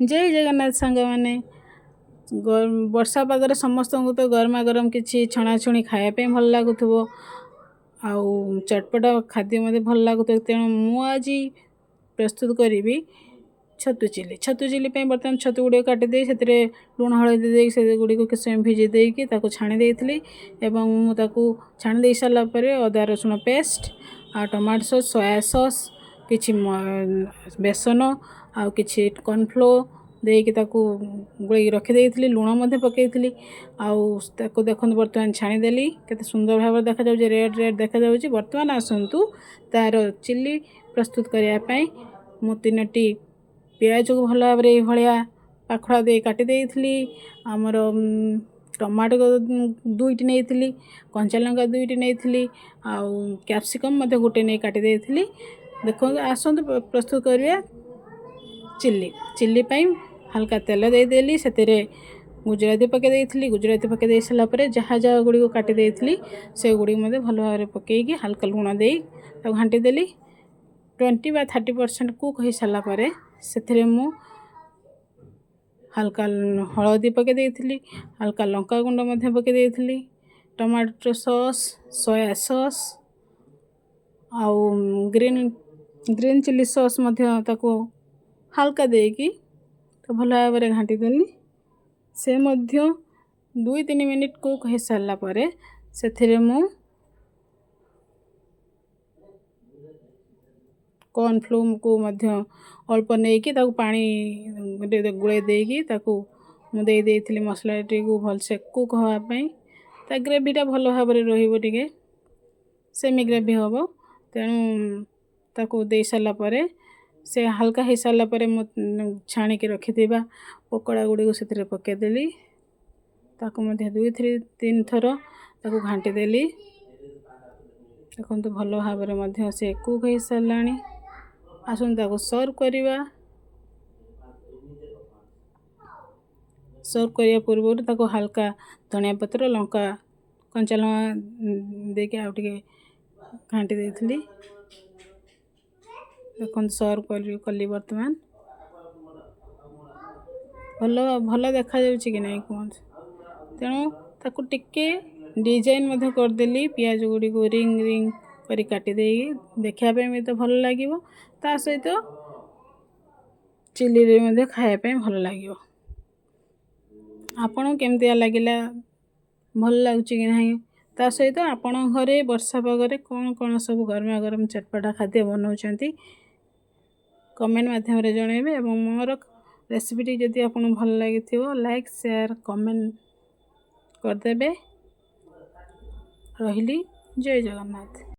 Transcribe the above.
ଜୟ ଜଗନ୍ନାଥ ସାଙ୍ଗମାନେ। ବର୍ଷା ପାଗରେ ସମସ୍ତଙ୍କୁ ତ ଗରମା ଗରମ କିଛି ଛଣାଛୁଣି ଖାଇବା ପାଇଁ ଭଲ ଲାଗୁଥିବ ଆଉ ଚଟପଟା ଖାଦ୍ୟ ମଧ୍ୟ ଭଲ ଲାଗୁଥିବ। ତେଣୁ ମୁଁ ଆଜି ପ୍ରସ୍ତୁତ କରିବି ଛତୁ ଚିଲି। ଛତୁ ଚିଲି ପାଇଁ ବର୍ତ୍ତମାନ ଛତୁ ଗୁଡ଼ିକ କାଟିଦେଇ ସେଥିରେ ଲୁଣ ହଳଦୀ ଦେଇକି ସେଗୁଡ଼ିକୁ କିଛି ସମୟ ଭିଜେଇ ଦେଇକି ତାକୁ ଛାଣି ଦେଇଥିଲି ଏବଂ ମୁଁ ତାକୁ ଛାଣି ଦେଇ ସାରିଲା ପରେ ଅଦା ରସୁଣ ପେଷ୍ଟ ଆଉ ଟମାଟୋ ସସ୍, ସୋୟା ସସ୍, କିଛି ବେସନ ଆଉ କିଛି କର୍ଣ୍ଣଫ୍ଲୋର୍ ଦେଇକି ତାକୁ ଗୋଳେଇକି ରଖିଦେଇଥିଲି। ଲୁଣ ମଧ୍ୟ ପକାଇଥିଲି ଆଉ ତାକୁ ଦେଖନ୍ତୁ, ବର୍ତ୍ତମାନ ଛାଣିଦେଲି। କେତେ ସୁନ୍ଦର ଭାବରେ ଦେଖାଯାଉଛି, ରେଡ଼୍ ରେଡ଼୍ ଦେଖାଯାଉଛି। ବର୍ତ୍ତମାନ ଆସନ୍ତୁ ତା'ର ଚିଲି ପ୍ରସ୍ତୁତ କରିବା ପାଇଁ ମୁଁ ତିନୋଟି ପିଆଜକୁ ଭଲ ଭାବରେ ଏଇଭଳିଆ ପାଖୁଡ଼ା ଦେଇ କାଟି ଦେଇଥିଲି। ଆମର ଟମାଟୋ ଦୁଇଟି ନେଇଥିଲି, କଞ୍ଚା ଲଙ୍କା ଦୁଇଟି ନେଇଥିଲି ଆଉ କ୍ୟାପ୍ସିକମ୍ ମଧ୍ୟ ଗୋଟେ ନେଇ କାଟି ଦେଇଥିଲି। ଦେଖନ୍ତୁ, ଆସନ୍ତୁ ପ୍ରସ୍ତୁତ କରିବା ଚିଲି। ଚିଲି ପାଇଁ ହାଲକା ତେଲ ଦେଇଦେଲି, ସେଥିରେ ଗୁଜୁରାତି ପକାଇ ଦେଇଥିଲି। ଗୁଜୁରାତି ପକାଇ ଦେଇ ସାରିଲା ପରେ ଯାହା ଯାହା ଗୁଡ଼ିକୁ କାଟି ଦେଇଥିଲି ସେଗୁଡ଼ିକୁ ମଧ୍ୟ ଭଲ ଭାବରେ ପକାଇକି ହାଲକା ଲୁଣ ଦେଇ ତାକୁ ଘାଣ୍ଟି ଦେଲି। 20 ବା 30% କୁକ୍ ହୋଇସାରିଲା ପରେ ସେଥିରେ ମୁଁ ହାଲକା ହଳଦୀ ପକାଇ ଦେଇଥିଲି, ହାଲକା ଲଙ୍କା ଗୁଣ୍ଡ ମଧ୍ୟ ପକାଇ ଦେଇଥିଲି, ଟମାଟୋ ସସ୍, ସୋୟା ସସ୍ ଆଉ ଗ୍ରୀନ୍ ଚିଲି ସସ୍ ମଧ୍ୟ ତାକୁ ହାଲକା ଦେଇକି ଭଲ ଭାବରେ ଘାଣ୍ଟି ଦେଲି। ସେ ମଧ୍ୟ 2-3 ମିନିଟ୍ କୁକ୍ ହୋଇସାରିଲା ପରେ ସେଥିରେ ମୁଁ କର୍ଣ୍ଣଫ୍ଲୋର୍କୁ ମଧ୍ୟ ଅଳ୍ପ ନେଇକି ତାକୁ ପାଣି ଗୋଳେଇ ଦେଇକି ତାକୁ ମୁଁ ଦେଇ ଦେଇଥିଲି ମସଲାଟିକୁ ଭଲସେ କୁକ୍ ହେବା ପାଇଁ। ତା ଗ୍ରେଭିଟା ଭଲ ଭାବରେ ରହିବ, ଟିକେ ସେମି ଗ୍ରେଭି ହେବ। ତେଣୁ ତାକୁ ଦେଇ ସାରିଲା ପରେ, ସେ ହାଲକା ହେଇସାରିଲା ପରେ ମୁଁ ଛାଣିକି ରଖିଥିବା ପକୋଡ଼ା ଗୁଡ଼ିକୁ ସେଥିରେ ପକାଇଦେଲି। ତାକୁ ମଧ୍ୟ ଦୁଇ ତିନି ଥର ତାକୁ ଘାଣ୍ଟି ଦେଲି। ଦେଖନ୍ତୁ, ଭଲ ଭାବରେ ମଧ୍ୟ ସେ କୁକ୍ ହେଇସାରିଲାଣି। ଆସନ୍ତୁ ତାକୁ ସର୍ଭ କରିବା। ସର୍ଭ କରିବା ପୂର୍ବରୁ ତାକୁ ହାଲକା ଧନିଆ ପତ୍ର, ଲଙ୍କା, କଞ୍ଚା ଲଙ୍କା ଦେଇକି ଆଉ ଟିକେ ଘାଣ୍ଟି ଦେଇଥିଲି। ଦେଖନ୍ତୁ, ସର୍ଭ କଲି ବର୍ତ୍ତମାନ। ଭଲ ଭଲ ଦେଖାଯାଉଛି କି ନାହିଁ କୁହନ୍ତୁ। ତେଣୁ ତାକୁ ଟିକେ ଡିଜାଇନ୍ ମଧ୍ୟ କରିଦେଲି, ପିଆଜ ଗୁଡ଼ିକୁ ରିଙ୍ଗ ରିଙ୍ଗ କରି କାଟି ଦେଇକି। ଦେଖିବା ପାଇଁ ବି ତ ଭଲ ଲାଗିବ, ତା ସହିତ ଚିଲିରେ ମଧ୍ୟ ଖାଇବା ପାଇଁ ଭଲ ଲାଗିବ। ଆପଣଙ୍କୁ କେମିତିଆ ଲାଗିଲା? ଭଲ ଲାଗୁଛି କି ନାହିଁ? ତା ସହିତ ଆପଣଙ୍କ ଘରେ ବର୍ଷା ପାଗରେ କ'ଣ କ'ଣ ସବୁ ଗରମା ଗରମ ଚଟପଟା ଖାଦ୍ୟ ବନାଉଛନ୍ତି, କମେଣ୍ଟ ମାଧ୍ୟମରେ ଜଣାଇବେ ଏବଂ ମୋର ରେସିପିଟି ଯଦି ଆପଣଙ୍କୁ ଭଲ ଲାଗିଥିବ, ଲାଇକ୍, ସେୟାର, କମେଣ୍ଟ କରିଦେବେ। ରହିଲି, ଜୟ ଜଗନ୍ନାଥ।